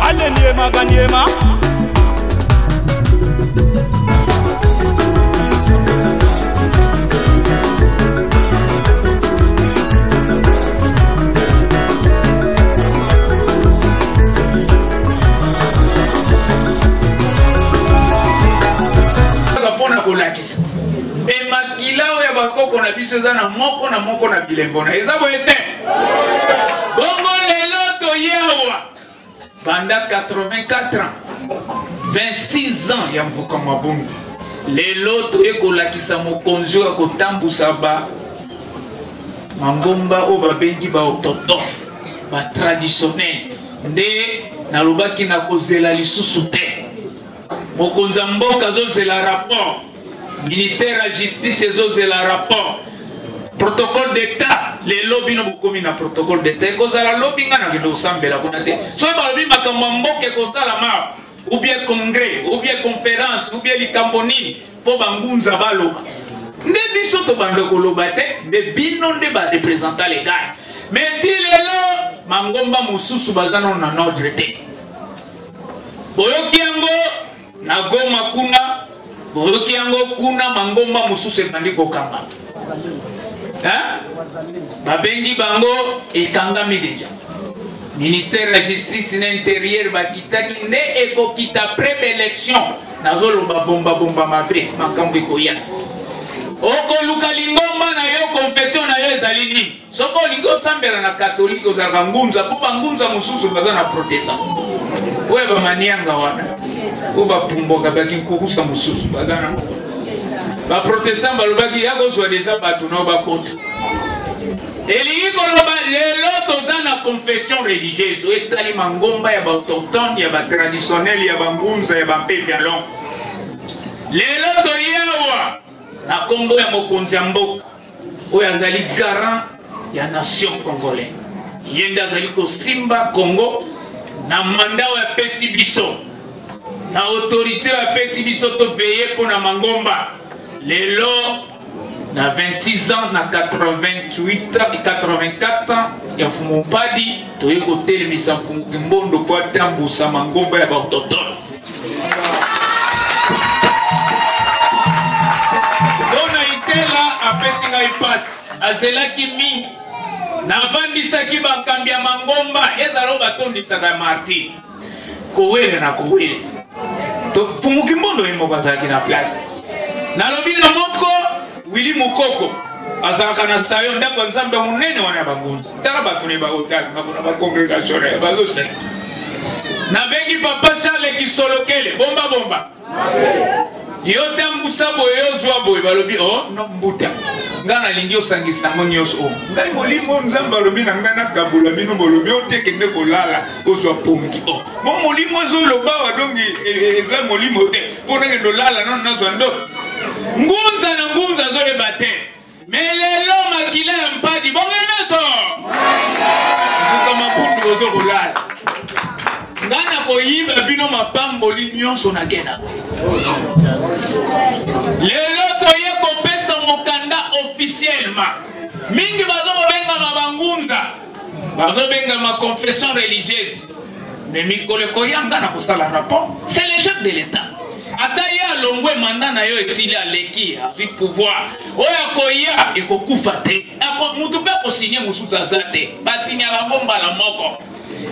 Ale niema ganiema. Kaka kolakisa e makila oyo ya bakoko na biso eza na moko na moko na bilembo na eza boye te. Bongo lelo toye awa banda 84 ans, 26 ans ya Mvuka Mabundu, lelo toye kolakisa mokonzi oyo akotambusa ba mangomba oyo babengi ba autochtone, ba traditionnel. Nde nalobaki nakozela lisusu te. Mokonzi ya mboka azozela rapport, ministère ya justice ezozela rapport, protocole d'état. Lelo bino bokomi na protocole d'état, ekozala lobi nga nakende kosambela kuna te. Soki balobi makambo ya mboka ekosalama, ou bien congrès, ou bien conférence, ou bien likambo nini, mpo bangunza baloba. Nde biso tobanda koloba te, nde bino nde ba représentant légal. Mais ti lelo mangomba mosusu baza nano na ordre te. Boyoki yango na Goma kuna, boyoki yango kuna, mangomba mosusu ebandi kokanga. Hein? Babengi bango ekangami deja. Ministère ya justice na intérieur bakitaki nde ekokita après élection. Nazoloba bomba bomba mabe makambo ekoya. Okoluka lingomba na yo, confession na yo ezali nini? Soki olingi osambela na katolike ozalaka ngunza, mpo bangunza mosusu baza na protestant oyo bamanianga wana oyo bapumbwaka bakinkukusa mosusu baza na baprotestant balobaki ya kozwa deja bato nao bakota. Elingi koloba lelo toza na confession religieuse oyo etali mangomba ya baautochtone, ya batraditionnel, ya bangunza, ya bampevialon. Lelo toye awa na nkombo ya mokonzi ya mboka oyo azali garant ya nation congolais. Ye nde azali kosimba Congo na mandat oyo apesi biso, na autorité oyo apesi biso topeye mpo na mangomba. Lelo na 26 ans, na 88 ans, 84 ans ya Mfumu Mpadi, toye kotelemisa Mfumu Kimbondo mpo atambusa mangomba ya baautochtone. Dona Itela apesi ngai mpasi, azelaki mingi. Navandisaki bakambi ya mangomba ezala oyo batondisaka ya martyr kowele na kowele. Mfumu Kimbondo ye moko azalaki na place. Nalobi na moko Willy Mukoko azalaka na sayo ndako ya nzambe ya monene wana ya bangunza. Tala bato ne bakotala ngako na bacongrégation na ye bazoseka. Nabengi papa Charles Kisolokele, bomba bomba. Yo tambusa boye, yo zwa boye, balobi oh no mbuta. Nga nalingi osangisa yango nyonso. Oh, ngai molimo nzambe alobi na ngai nakabola bino, bolobi o te kende kolala ozwa pongi. Oh, mo molimo ezoloba awa dongi eza molimo te mpo nakende olala nano nazwa ndoto. Ngunza na ngunza azoyeba te. Me lelo makila ya mpadi bongo nyonso Mbuka Mabundu bozo kolala. Nga nakoyiba bino mapamboli nyonso na kena. Lelo toye kopesa mokanda officiellement. Mingi bazo kobengama bangunza, bazobengama confession religieuse. Mais mikolo ekoya nga na kosala rapport, c'est le chef de l'État. Ata ye alongwe mandat na yo esili, aleki, azwi pouvoir. Oyo akoya ekokufa te. Mutu mpe akosigne mosusu aza te. Basignaka yango mbala moko.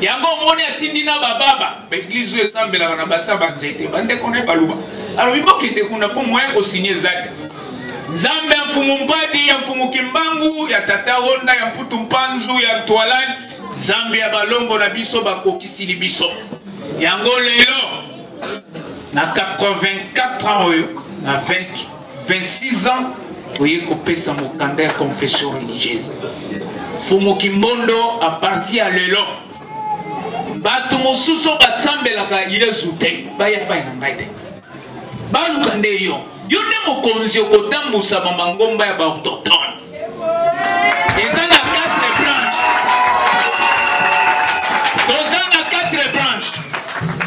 Yango omoni atindi na bababa, ba église oyo esambelaka na basa ba nzete, bandeko na ye baluba. Alobi bokende kuna mpo moyen kosigne eza te. Nzambe ya Mfumu Mpadi, ya Mfumu Kimbangu, ya Tata Honda, ya Mputu Mpanzu, ya Ntwalani, Nzambe ya balongo na biso bakokisili biso. Yango lelo na 84 ans oyo, na 26 ans toye kopesa mokanda ya confession religieuse. Mfumu Kimbondo a partir ya lelo bato mosusu batsambelaka Yezu te, baya pai na ngai te, baluka nde yo. Yo nde mokonzi okotambusa ba mangomba ya ba autochtone. Eza na 4 branches. Toza na 4 branches.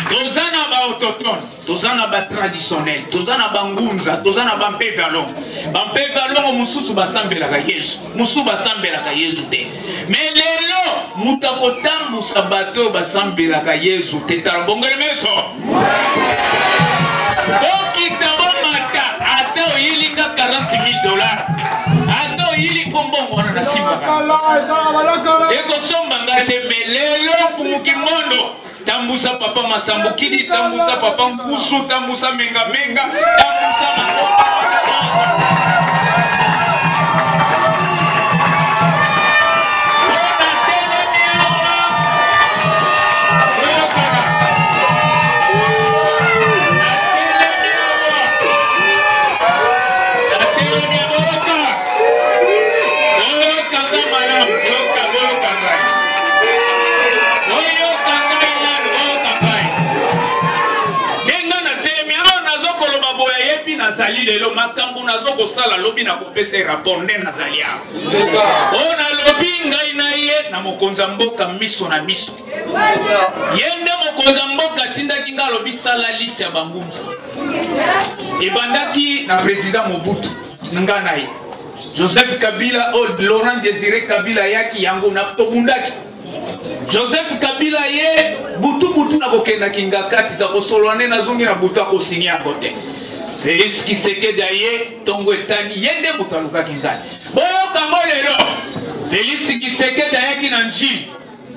Toza na ba autochtone, toza na ba traditionnel, toza na ba ngunza, toza na ba mpevalongo. Ba mpevalongo mosusu basambelaka Yesu, mosusu basambelaka Yesu te. Mais lelo Moto akotambusa bato oyo basambelaka Yezu te. Tala bongoli meso. Bokita bomata, ata oyili nga 40 000 dollars, ata oyili mpo mbongo wana nasimbaka ekosomba nga te. Me lelo Mfumu Kimbondo, tambusa papa Masambukidi, tambusa papa Nkusu, tambusa Mengamenga, tambusa mangomba. Nazali lelo makambo nazo kosala, lobi nakopesa ye rapport nde nazali awa. Oyo nalobi ngai na ye na mokonzi ya mboka miso na miso. Ye nde mokonzi ya mboka atindaki ngai, alobi sala liste ya bangunza. Ebandaki na président Mobutu, nga na ye Joseph Kabila, oyo Laurent Désiré Kabila ayaki yango na tobundaki. Joseph Kabila ye butu butu na kokenda Kingakati takosolola nde nazongi na butu akosigne yango te. Félix Tshisekedi aye ntongo etani, ye nde moto alukaki ngai. Boyoka ngo lelo, Félix Tshisekedi ayaki na Njili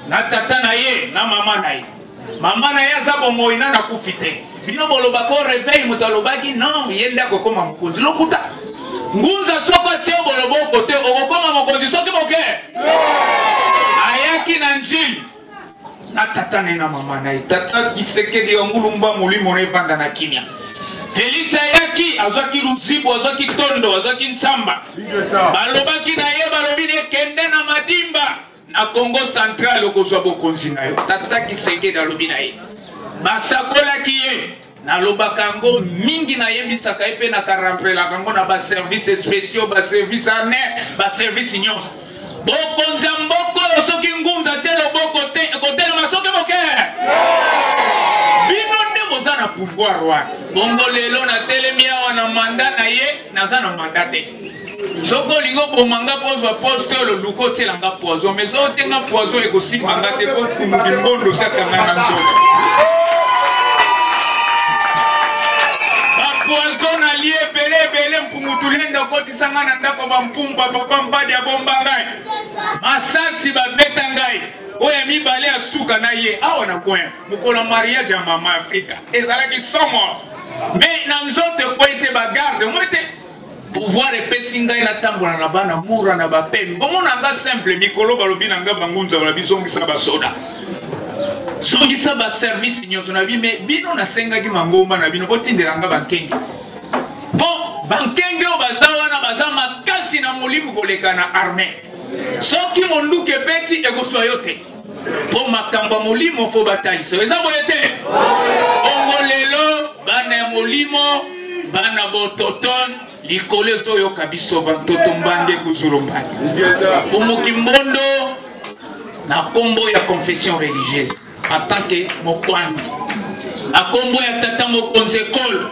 na tata na ye na mama na ye. Mama na ye aza bomoi na nakufi te. Bino bolobaka o réveil, moto alobaki non, ye nde akokoma mokonzi. Lokuta. Ngunza soko atie boloboko te okokoma mokonzi soki moke. Ayaki na Njili na tata na ye na mama na ye. Tata Tshisekedi ya Mulumba, molimo na evanda na kimia. Félix ayaki, azwaki Luzibu, azwaki Tondo, azwaki Ntsamba. Balobaki na ye, balobi ne kende na Madimba na Congo Central okozwa bokonzi na yo. Tata Tshisekedi alobi na ye, basakolaki ye. Nalobaka yango mingi, nayebisaka ye mpe nakarampelaka yango na baservice spéciaux, baservice ane, baservice nyonso. Bokonzi ya mboka oyo soki ngunza atie loboko te ekotelema soki moke. Bino nde boza na pouvoir wana. Bongo lelo natelemi awa na mandat na ye, naza na mandat te. Soki olingi oboma nga mpo ozwa poste oyo, luka otiela nga poison, mais soki otie nga poison ekosimba nga te, mpo Mfumu Kimbondo osakanga na nzoto. Bapoison nalie ebele ebele. Mfumu Tulenda okotisa nga na ndako bampumba, papa Mbadi abomba ngai, masasi babeta ngai. Oyo ya mibale ya suka na ye awa na coin, mokolo ya mariage ya mama Afrika ezalaki somo, me na nzoto ekwei te, bagarde moi te. Pouvoir epesi ngai natambola na bana mura na bapemi, bomona nga simple. Mikolo balobi na nga bangunza balobi zongisa basoda, zongisa baservice nyonso na bime. Bino nasengaki mangomba na bino botindela nga bankenge, mpo bankenge oyo baza wana baza makasi na molimo koleka na armée. Soki monduki ebeti ekoswa yo te, mpo makambo ya molimo fo batalisa eza boye te. Bongo lelo bana ya molimo, bana bototone likolo ezoyoka biso bantoto mbange kuzulu mbange. Mfumu Kimbondo na kombo ya confession religieuse en tant que mokwandi, na kombo ya tata mokonzi ekolo,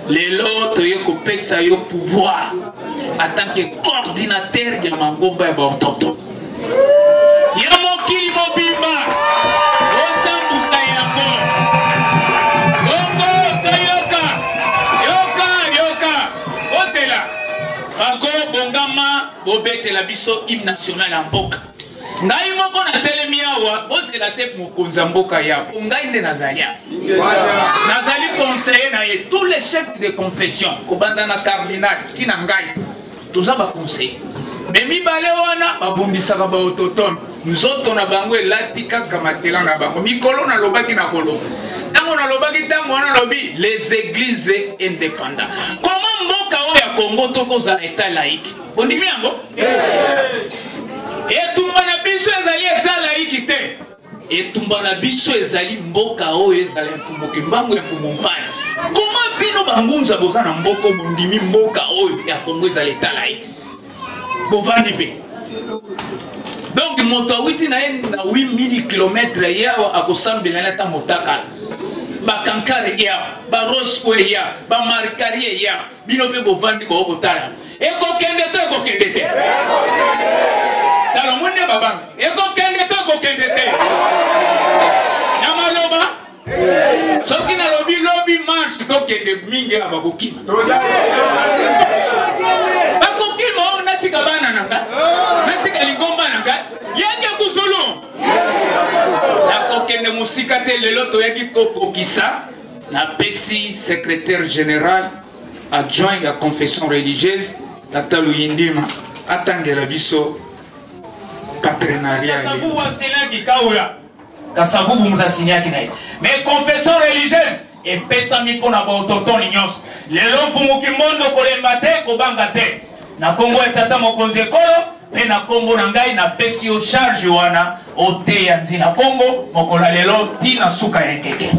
lelo toye kopesa yo pouvoir en tant que coordinateur ya mangomba ya baototo ya mokili mobimba, otambusa yango. Bongo toyoka, yoka, yoka, otela bango, bongama, bobetela biso hymne national ya mboka. Ngai moko natelemi awa, bozela te mokonzi ya mboka ya po ngai nde nazali awa, nazali conseiller na ye. Tous les chefs de confession kobanda na cardinal ntina ngai toza baconseiller. Me mibale wana babundisaka baautochtone, nzoto na bango elati kaka matela na bango. Mikolo nalobaki na koloba, ntango nalobaki, ntango wana nalobi les églises indépendants. Comment mboka oyo ya Congo tokozala état laïque? Bondimi yango? Etumba na biso ezali état laïque te. Etumba na biso ezali mboka oyo ezala ya Mfumu Kimbangu, ya Mfumu Mpanda. Comment bino bangunza boza na mboka, bondimi mboka oyo ya Congo ezala état laïque, bovandi mpe? Donc moto awiti na ye na 8000 km ye awa akosambela ye ata motakala, bakankare ye awa, barosco ye awa, bamarikari ye awa, bino mpe bovandi bao kotala. Ekokende to ekokende te? Tala monde babanga ekokende. Soki nalobi lobi marche tokende mingi ya bakokima. Bakokima oyo natika bana na ngai, natika lingomba na ngai, yenge kuzulu. Nakokende mosika te, lelo toyaki kokokisa. Napesi secrétaire général adjoint ya confession religieuse tata Luyindima atangela biso partenariat. Kasavubu asenaki Kaula, Kasavubu moto asignaki na ye, mais confession religieuse epesami mpo na baautochtone nyonso. Lelo Mfumu Kimbondo, kolemba te, kobanga te, na nkombo ya tata mokonzi ekolo mpe na nkombo na ngai, napesi yo charge wana oteya nzina Kongo mokolo ya lelo ti na suka ya ekeke.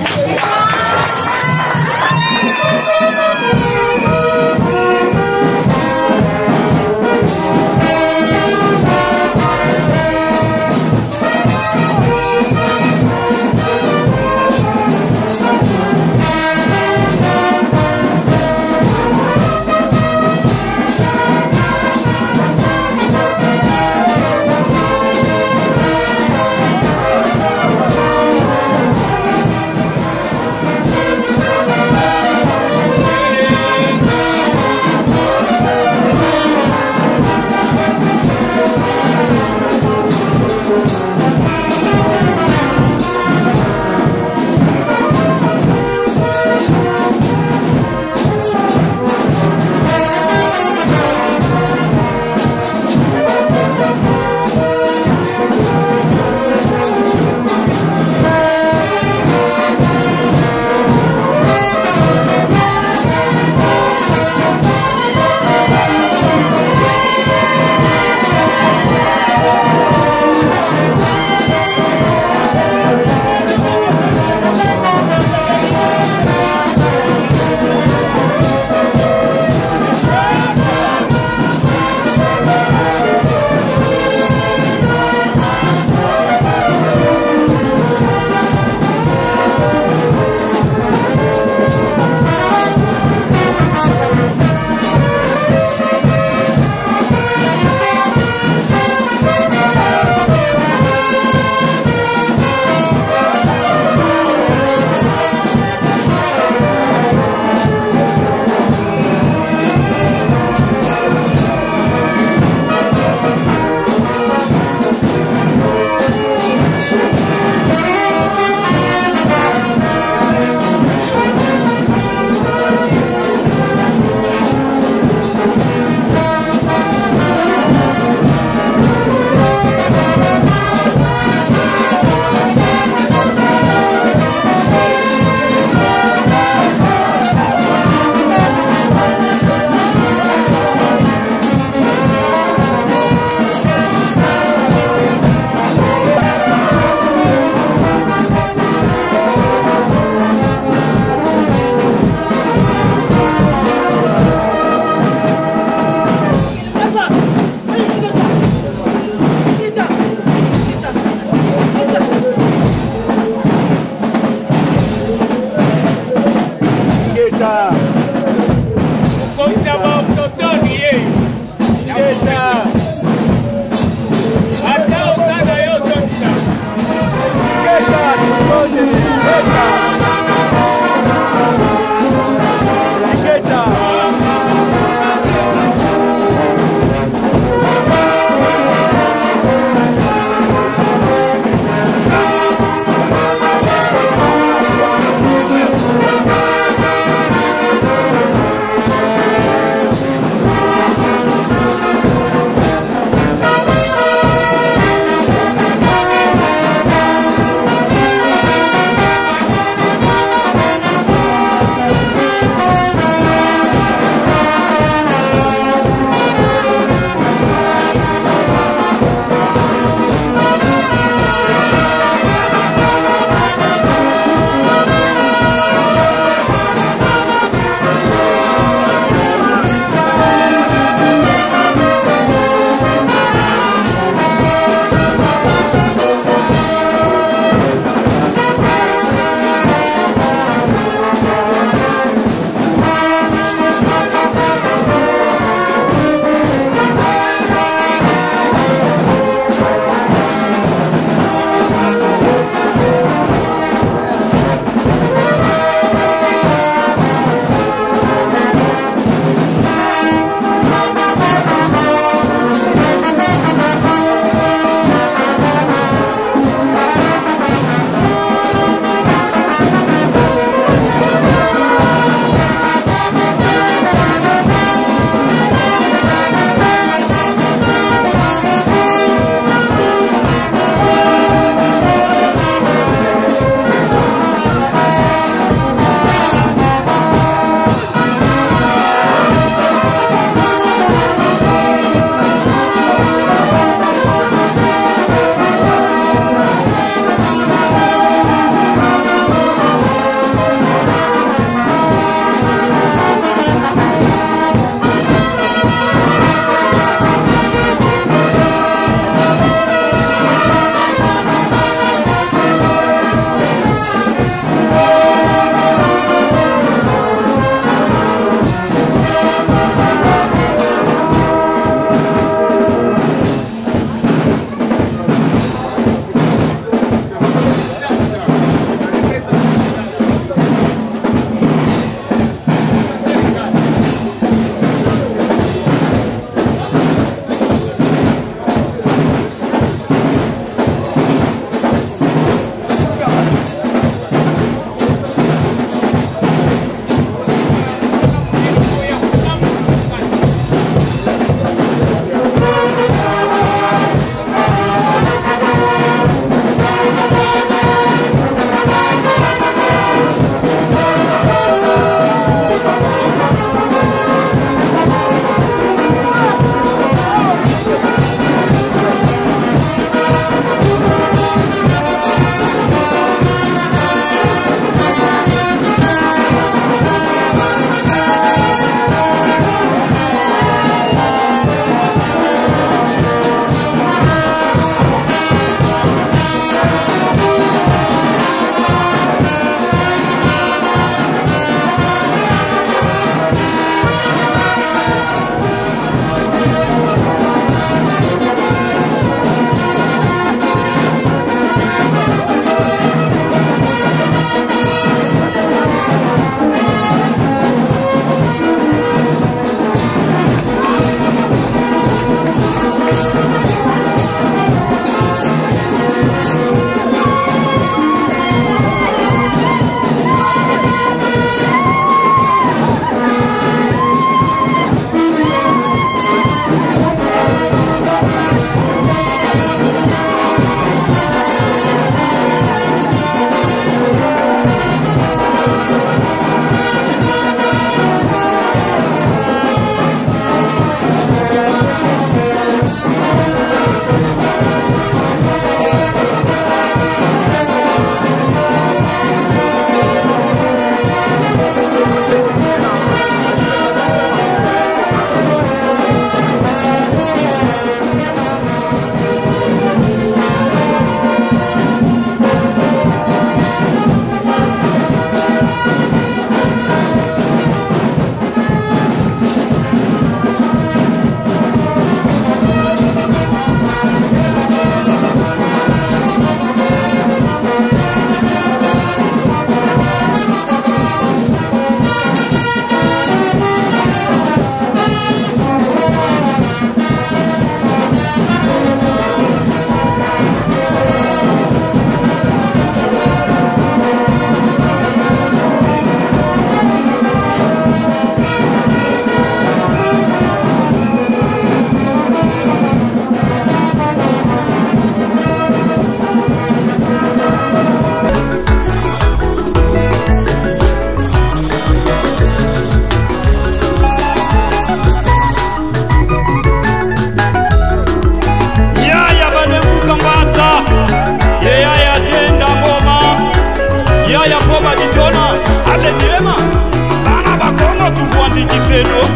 Zeno.